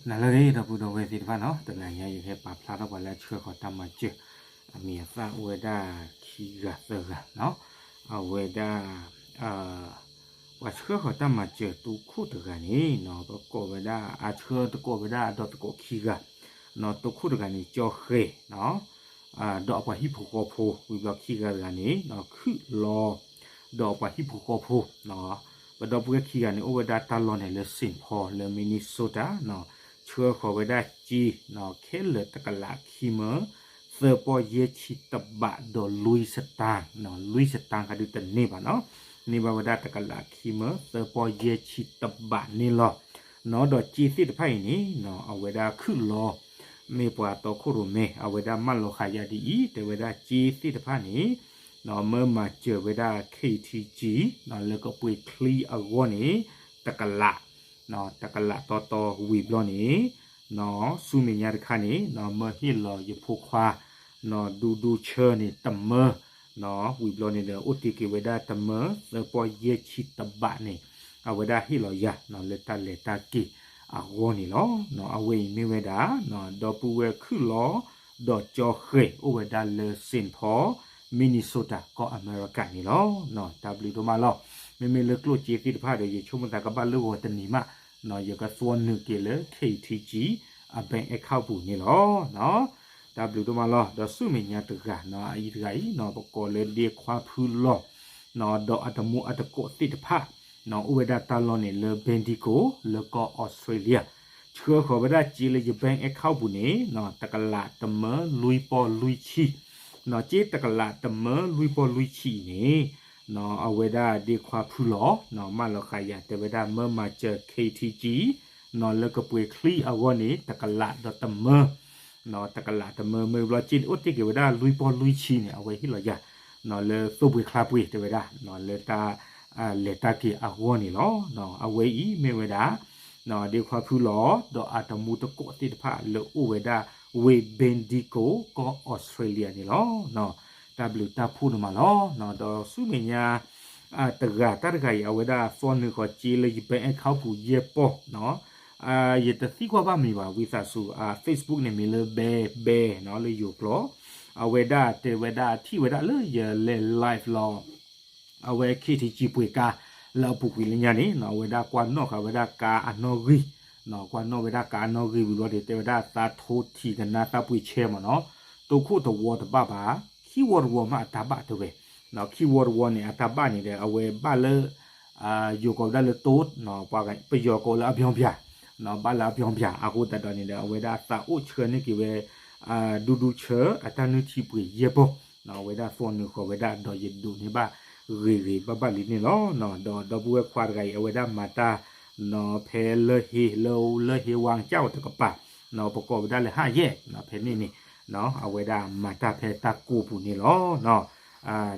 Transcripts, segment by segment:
နၤလၢအဂ့ၤ ဒီပုၢ်ဒီဝဲၢ်သ့ၣ်တဖၣ်နီၤ, တနၤညါယကဟဲပာ်ဖျါထီၣ်ပှၤလၢအဆှၢဃီၤတၢ်မၤစၢၤ အမံၤအသၣ်အိၣ်ဝဲဒၣ်ခံဂၤသၢဂၤနီၤ, အဝဲဒၣ် ပှၤဆှၢဃီၤတၢ်မၤစၢၤ တိခိၣ်တဂၤန့ၣ်နီၤ, ပကိးဝဲဒၣ် အဆှၢသကိးဝဲဒၣ်ဒီးသကိးခံဂၤနီၤ, တိခိၣ်တဂၤန့ၣ် ကၠီဃဲၤနီၤ, ဒီးအပှၤဟံၣ်ဖိဃီဖိ ဝံၤဘျီခံဂၤတဂၤန့ၣ် ခုၣ်လီၤ ဒီးအပှၤဟံၣ်ဖိဃီဖိ ပဒီပုၢ်ဝဲၢ်ခံဂၤန့ၣ် အိၣ်ဝဲဒၣ်တၢ်လီၢ်န့ၣ်လၢ Saint Paul လၢ Minnesota နီၤ, ဆှၢဃီၤဝဲဒၣ်စ့ ခဲလၢာ်တကလးခံမၢ သၢပီၢ်ယဲၢ်ဆံတဘးဒီးလွံၢ်စတၢၣ်, လွံၢ်စတၢၣ်ဃီဒုတန့ၢ်ဘၣ်နီၤ, န့ၢ်ဘၣ်ဝဲဒၣ်တကလးခံမၢ သၢပီၢ်ယဲၢ်ဆံတဘးန့ၣ်လီၤ. နီၤ ဒီးစ့သ့ၣ်တဖၣ်အံၤန့ၣ်နီၤ အဝဲဒၣ်ခုၣ်လီၤ မ့ၢ်ပှၤတီခိၣ်ရိၣ်မဲ အဝဲဒၣ်မၢလီၤဃာ်ယၤဒ်အံၤ တဲဝဲဒၣ်စ့သ့ၣ်တဖၣ်န့ၣ် မၢမၤစၢၤဝဲဒၣ် K T G နီၤ လၢကပှ့ၤချံအဂီၢ်န့ၣ် တကလး တကလးတီတီဝံၤဘျီန့ၣ် ဆူမဲာ်ညါတခါန့ၣ် မၢဟ့ၣ်လီၤယဖိခွါ ဒူဒူဆၢန့ၣ်တမၢ ဝံၤဘျီန့ၣ်ဒီး အိၣ်တ့ၢ်က့ၤဝဲဒၣ်တမၢ သၢပီၢ်ယဲၢ်ဆံတဘးန့ၣ် အဝဲဒၣ်ဟ့ၣ်လီၤယၤ လၢတၢ်လဲၤတၢ်က့ၤအဂီၢ်န့ၣ်လီၤ. အဝဲအံၤမ့ၢ်ဝဲဒၣ် ဒီပုၢ်ဝဲၢ်ခုၣ်လီၤ ဒီးကၠီဃဲၤ အိၣ်ဝဲဒၣ်လၢ Saint Paul Minnesota ကီၢ်အမဲရကၤန့ၣ်လီၤ. တၢ်ဘျုးဒိၣ်မးလီၤ. မ့မ့ၢ်လၢကျိၣ်စ့သ့ၣ်တဖၣ်ဒီး ယဆိကမိၣ်သးကဘၣ်လၢဂီၤတနံၤမး ယကသွီနုာ်က့ၤလၢ K T G အ bank account ပူၤန့ၣ်လီၤ. တၢ်ဘျုးဒိၣ်မးလီၤ. ဒီးဆူမဲာ်ညါတဂၤ အအံၤတဂၤအံၤ ပကိးလၢဒ့ခွါဖုလီၤ ဒီးအတမူအတကိးသ့ၣ်တဖၣ် အိၣ်ဝဲဒၣ်တၢ်လီၢ်န့ၣ်လၢ Bendigo လၢကီၢ်အီစထြ့လယါ ဆှၢဃီၤဝဲဒၣ်စ့လၢယ bank account ပူၤန့ၣ် တကလးတမၢလွံၢ်ပီၢ်လွံၢ်ဆံ စ့တကလးတမၢလွံၢ်ပီၢ်လွံၢ်ဆံအံၤန့ၣ် အဝဲဒၣ်ဒ့ခွါဖုလီၤ မၢလီၤဃာ်ယၤ တဲဝဲဒၣ်မၢမၤစၢၤ K T G လၢကပှ့ၤချံအဂီၢ်န့ၣ် တကလးဒီးတမၢ တကလးတမၢ မ့ၢ်ဘျီစ့န့ၣ် အိၣ်တ့ၢ်က့ၤဝဲဒၣ်လွံၢ်ပီၢ်လွံၢ်ဆံန့ၣ် အဝဲဟ့ၣ်လီၤယၤ လၢသိပှ့ၤချါပှ့ၤ တဲဝဲဒၣ် လၢတၢ် လဲၤတၢ်က့ၤအဂီၢ်န့ၣ်လီၤ. အဝဲအံၤမ့ၢ်ဝဲဒၣ် ဒ့ခွါဖုလီၤ ဒီးအတမူတကိးသ့ၣ်တဖၣ်လၢအိၣ်ဝဲဒၣ်ဝ့ၢ် Bendigo ကီၢ်အီစထြ့လယါန့ၣ်လီၤ. တၢ်ဘျုးတၢ်ဖှိၣ်ဒိၣ်မးလီၤ. ဒီးဆူမဲာ်ညါ တဂၤတၢ်တဂၤအံၤ အဝဲဒၣ်သွီနုာ်ဃီၤစ့လၢယ bank account ပူၤယဲၢ်ပီၢ် ယတသံကွၢ်ဘၣ်မံၤဘၣ် ဝံသးစူၤ Facebook န့ၣ်မ့ၢ်လၢ ဘဲ ဘဲ လၢယိၤကျိာ် အဝဲဒၣ်တဲဝဲဒၣ်ထံၣ်ဝဲဒၣ်လၢယလဲၤ live လီၤ အဝဲ K T G ပှ့ၤကါ လၢအပူၤကွံာ်လၢညါန့ၣ် အဝဲဒၣ်ကွၢ်နီၣ်ဃာ်ဝဲဒၣ်ကါအနီၣ်ဂံၢ် ကွၢ်နီၣ်ဝဲဒၣ်ကါအနီၣ်ဂံၢ်ဝံၤဘျီန့ၣ် တဲဝဲဒၣ်သးထိထံၣ်ကနါသးပှ့ၤဆဲမးနီၤ တိခိၣ်တဝီတဘၣ်ဘၣ် ခံဝီတဝီမးအတၢ်ဘၣ်တဲဝဲ ခံဝီတဝီန့ၣ် အတၢ်ဘၣ်န့ၣ်ဒီး အဝဲဘၣ်လၢ ယိၤကိးဝဲဒၣ်လၢတိ ပယီၤကိးလၢအပျီပျၢ် ဘၣ်လၢအပျီပျၢ် အဃိသတးဒီးန့ၣ်ဒီး အဝဲဒၣ်သးအိၣ်ဆှၢန့ၢ်က့ၤဝဲ ဒူဒူဆၢ အတၢ်နုၢ်ထံပှ့ၤယဲၢ်ပီၢ် အဝဲဒၣ်သွီနုာ်ဃီၤဝဲဒၣ်ဒီးယဒိးန့ၢ်ဘၣ်ဂ့ၤဂ့ၤဘၣ်ဘၣ်လံန့ၣ်လီၤ. ဒီးဒီပုၢ်ဝဲၢ်ခွါတဂၤအံၤ အဝဲဒၣ်မၤတၢ် ဖဲလၢဟ့ လၢ လၢဟ့ဝါကစၢ်အိၣ်တကပၤ ပကိးဝဲဒၣ်လၢဟးယဲၢ် ဖဲန့ၣ်န့ၣ် အဝဲဒၣ်မၤတၢ်ဖဲတၢ်ကိးပူၤန့ၣ်လီၤ.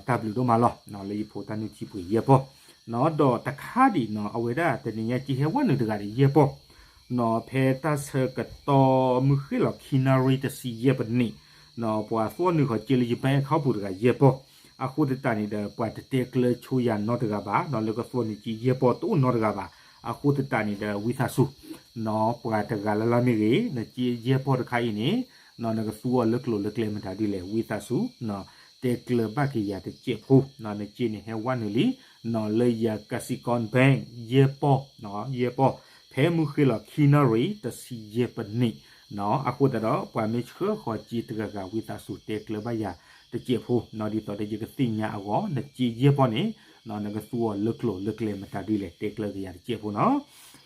တၢ်ဘျုးဒိၣ်မးလီၤ လၢယဖိတၢ်နုၢ်ထံပှ့ၤယဲၢ်ပီၢ် ဒီးတခါဒံးနီၤ အဝဲဒၣ်တနံၤညါစ့ဟဲဝဲနုာ်တဂၤဒီးယဲၢ်ပီၢ် ဖဲတၢ်ဆၢကတီၢ်မုၢ်ဃ့ၢ်လီၤခံနၣ်ရံၣ်တဆံယဲၢ်ပနံး ပှၤသွီနုာ်ဃီၤစ့လၢယ bank account ပူၤတဂၤယဲၢ်ပီၢ် အဃိသတးန့ၣ်ဒီး ပှၤတတဲကျၢဆိယၤနီတဂၤဘၣ် လၢကသွီနုာ်စ့ယဲၢ်ပီၢ်တအိၣ်နီတဂၤဘၣ် အဃိသတးန့ၣ်ဒီး ဝံသးစူၤ ပှၤတဂၤလၢ်လၢ်မ့ၢ်ဂ့ၤ နစ့ယဲၢ်ပီၢ်တခါအံၤန့ၣ် နကသူအီၤလၢကျိၤလၢကျဲမတၤဒ်လဲၣ် ဝံသးစူၤ တဲကျၢၤဘၣ်က့ၤယၤတစဲးဖိ နစ့န့ၣ်ဟဲဝဲနုာ်လံ လၢယ ကစံကီ bank ယဲၢ်ပီၢ် ယဲၢ်ပီၢ် ဖဲမုၢ်ဃ့ၢ်လီၤခံနၣ်ရံၣ်တဆံယဲၢ်ပနံး အဃိသတးဒီး ပှၤမ့ၢ်ဆှၢဃီၤစ့တဂၤဂၤ ဝံသးစူၤတဲကျၢၤဘၣ်ယၤတစဲးဖိ ဒ်သိးဒီးယကသ့ၣ်ညါအဂီၢ် နစ့ယဲၢ်ပီၢ်န့ၣ် နကသူအီၤလၢကျိၤလၢကျဲမတၤဒ်လဲၣ် တဲကျၢၤက့ၤယၤတစဲးဖိနီ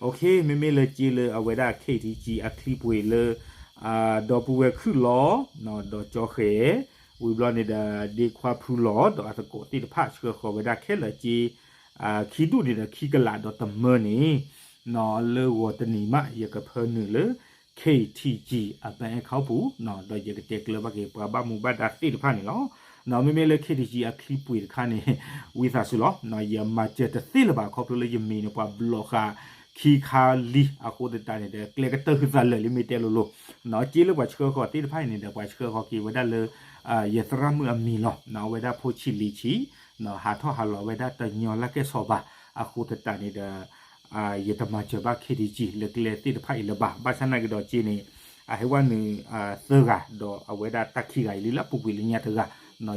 ၤ. မ့မ့ၢ်လၢစ့လၢအဝဲဒၣ် K T G အချံပှ့ၤလၢ ဒီပုၢ်ဝဲၢ်ခုၣ်လီၤ ဒီးကၠီဃဲၤ ဝံၤဘျီန့ၣ်ဒီး ဒ့ခွါဖုလီၤ ဒီးအသကိးသ့ၣ်တဖၣ်ဆှၢဃီၤဝဲဒၣ်ခဲလၢာ်စ့ ခံဒူၣ်န့ၣ်ဒီးခံကလးဒီးတမၢန့ၣ် လၢဂီၤတနံၤမး ယကဖၢနုာ်လၢ K T G အ bank account ပူၤ ဒီးယကတဲကျၢၤဘၣ်က့ၤပှၤဘၣ်မူဘၣ်ဒါသ့ၣ်တဖၣ်န့ၣ်လီၤ. မ့မ့ၢ်လၢ K T G အချံပှ့ၤတခါန့ၣ် ဝံသးစူၤလီၤ ယမၤစၢၤတသ့လၢၤဘၣ် ခီဖျိလၢယမံၤန့ၣ် ပှၤဘျီးဃာ်ခံခါလံ အဃိသတးန့ၣ်ဒီး ကျဲကတၢၢ်ဃုသးလၢာ်လံမ့ၢ်တဲလိၤလိၤ စ့လၢပှၤဆှၢဃီၤသ့ၣ်တဖၣ်အံၤန့ၣ်ဒီး ပှၤဆှၢဃီၤက့ၤဝဲဒၣ်လၢ ယသရၣ်မုၣ်အမံၤလီၤ အဝဲဒၣ်ဖိဆံးလံၤဆံး ဟးထီၣ်ဟးလီၤဝဲဒၣ်တညီလၢကဲၣ်ဆိးဘၣ် အဃိသတးန့ၣ်ဒီး ယတမၤစၢၤဘၣ် ခ့ဒံကံ လၢကျဲသ့ၣ်တဖၣ်အံၤလၢၤဘၣ်. ဘၣ်ဆၣ်နာ်က့ဒီးက့န့ၣ် အဟဲဝဲနုာ် သၢဂၤ ဒီးအဝဲဒၣ်တၢ်ခံဂၤအံၤလံလၢအပူၤကွံာ်လၢညါတဂၤ,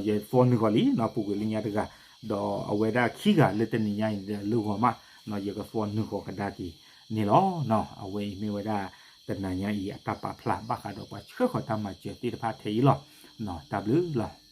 ယသီနုာ်ဃီၤလံ ပူၤကွံာ်လၢညါတဂၤ, ဒီးအဝဲဒၣ်ခံဂၤလၢတနံၤညါအံၤဒီးလၢဂီၤမး ယကသီနုာ်ဃီၤကဒါက့ၤန့ၣ်လီၤ. အဝဲအံၤမ့ၢ်ဝဲဒၣ် တနၤညါအံၤ အတၢ်ပာ်ဖျါဘၣ်ဃးဒီးပှၤဆှၢဃီၤတၢ်မၤစၢၤသ့ၣ်တဖၣ်ထဲအံၤလီၤ. တၢ်ဘျုးလီၤ.